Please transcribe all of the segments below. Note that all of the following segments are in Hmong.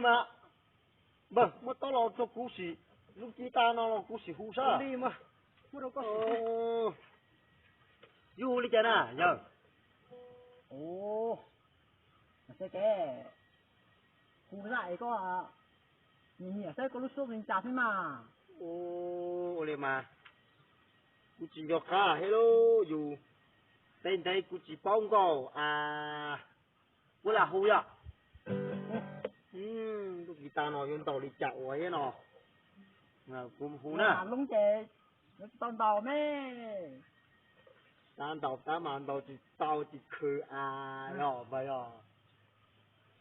Mas, npawg, muab taub los rau kuv sim, lub kib tag no los kuv sim hu sab. Yuav hu li cas na yawg? Hu zaj es koj nyiam nyiam saib koj lub suab zoo li cas xwb mas. Ua li mas, kuv tsis nco qab thiab lauj, yus tej ntawd kuv tsis paub nkaus a. Kuv lam hu yom. Lub kis tas no yuav ntaus li cas ua thiab no. Kuv hu na. Loob ces yuav tsis tau ntaus me. Tab ntaus tab mas ntaus tsis tau tsis khw a. Yog mas yog.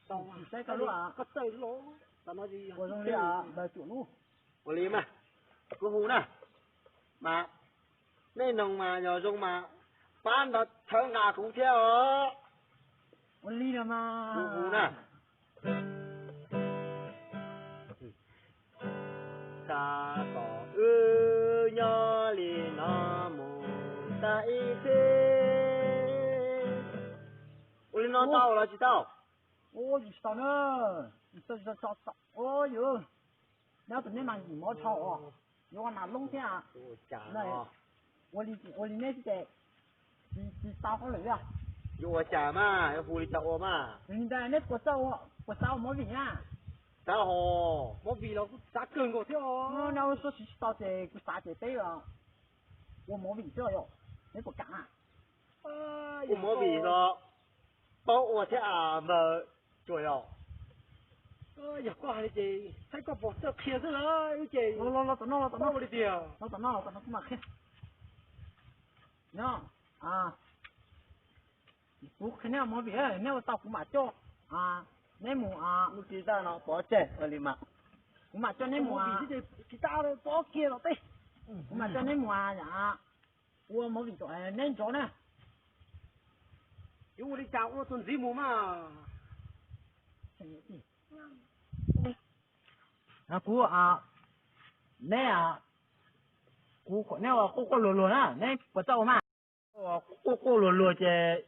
Tsis saib koj lub a, koj txawj los. Ua zoo li a, ntawd tsuam lub. Ua li mas, kuv hu na. Mas nej noog mas yog zoo mas pab nrog thawb nqa kuv thiab os. Ua li no mas. Kuv hu na. Xav kom wb nyob li no mus tag ib txhis. Ua li no tau los tsis tau? Ua tsis tau na. Ua yus, neb tus neb mas yim mov dhau os. Yuav ua nas loob thiab. Ua li neb tsis tsis tau hauj lwm li. Yuav ua cas mas yuav hu li cas ua mas. Li ntawd neb puas txawj ua, puas xav ua movie na? Xav hos, movie los kuv xav kawg nkaus thiab os. Neb ua tsis tau ces kuv xav ces peb ua movie xwb yom, neb puas kam? Ua movie los paub ua thiab a npawg Tsuas yom. Yog koj hais li ces saib koj puas txawj qhia xwb lawm ces los los los tom no los tom no ua li tiag. Los tom no los tom no kuv mam qhia. Nyob, kuv qhia neb ua movie, neb ua tau kuv mam coj neb mus. Lub kis tas no pov tseg ua li mas. Kuv mam coj neb mus, kis tas pov kiag los tej. Kuv mam coj neb mus ua movie tom neb nrov na. Yuav ua li cas ua tus ntxiv mus mas. Kuv, neb, kuv kom neb ua quaj quaj luag luag na, neb puas txawj ua mas? Quaj quaj luag luag ces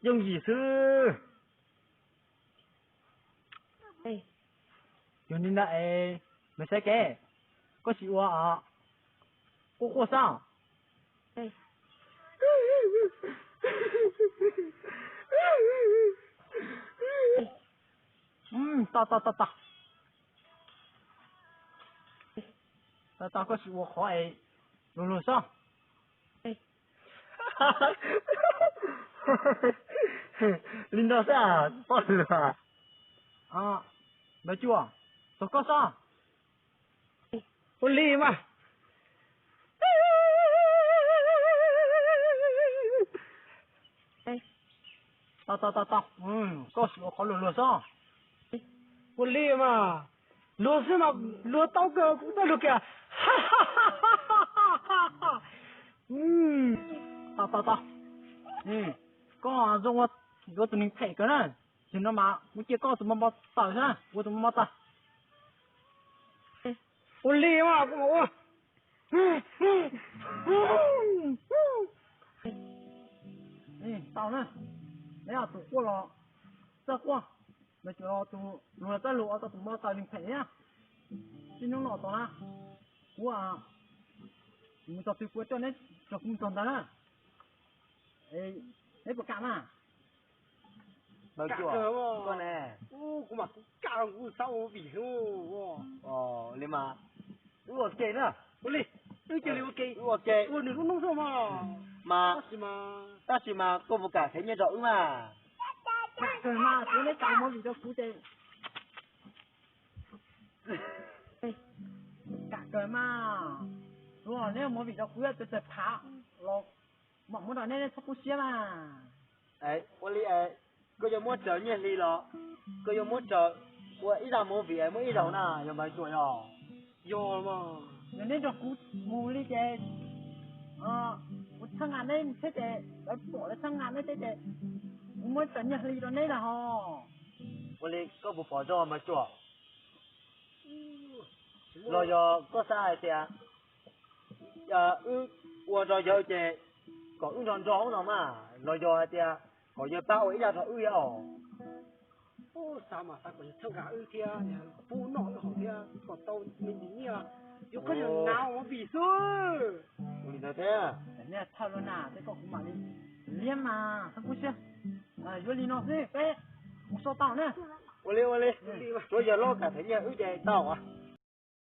yooj yim xwb. Yog li ntawd es, me saib kev, koj sim ua quaj quaj xwb. Tau tau tau tau. Tau tau, koj sim ua qhov es luag luag xwb. Li no xwb poj lwm. Npawg Cua, txog koj xwb. Ua li mas. Tau tau tau tau, koj sim ua qhov luag luag xwb. Ua li mas, luag xwb mas luag tau kawg, kuv txawj luag kiag. Tau tau tau, koj zoo ua tus neeg phem kawg na. Tam sim no mas kuv cia koj ua tus mo mo taws xwb, ua tus mo mo taws. Ua li mas kuv mam ua. Tau na, neb tus quaj los txawj quaj, nws tseem los tus luag txawj luag ua tau tus mo taws neeg phem thiab. Txij hnub no tod na, kuv mus txog twg kuv coj neb, txog kuv mus txog ntawd na. Neb puas kam mas? Kam kawg, kuv mas kuv kam, kuv xav ua vim li mas. Wb ua ke na. Ua li, wb cia li ua ke, ua ke ua nws lub noob xwb mas. Mas tab sis mas koj puas kam qhia nyiaj rau wb mas? Kam kawg mas, kuv, neb kam ua movie rau kuv ces kam kawg mas. Kuv, neb ua movie rau kuv, txawm txawm phav los mam muab rau neb, neb txhob poob siab mas. Ua li, koj yuav muab raws nyiaj hli los koj yuav muab raws ua ib zaj movie es muab ib zaug na, yog Npawg Cua yog? Yog mas, yog neb nrog kuv mus li ces kuv txhawb nqa neb thiab ces lawv pom lawv txhawb nqa neb thiab ces kuv muab raws nyiaj hli rau neb na ho. Ua li koj puas pom zoo Npawg Cua? Los yog koj xav hais tias wb ua rau yawg ces kom wb nrog nrog no mas, los yog hais tias kom yawg pab ua ib zaj rau wb os? Xav mas xav kom yog txhawb nqa wb thiab, pub noj wb haus thiab kom tau me ntsis nyiaj, yuav koj yog nav ua vim xwb. Ua li ntawd thiab. Nej thawj lub na, tej koj kuv mam li liab mas, txhob kub siab. Yuav li no xwb peb mus so tau na. Ua li ua li, tsuav yog lub kam thev nyiaj wb ces tau.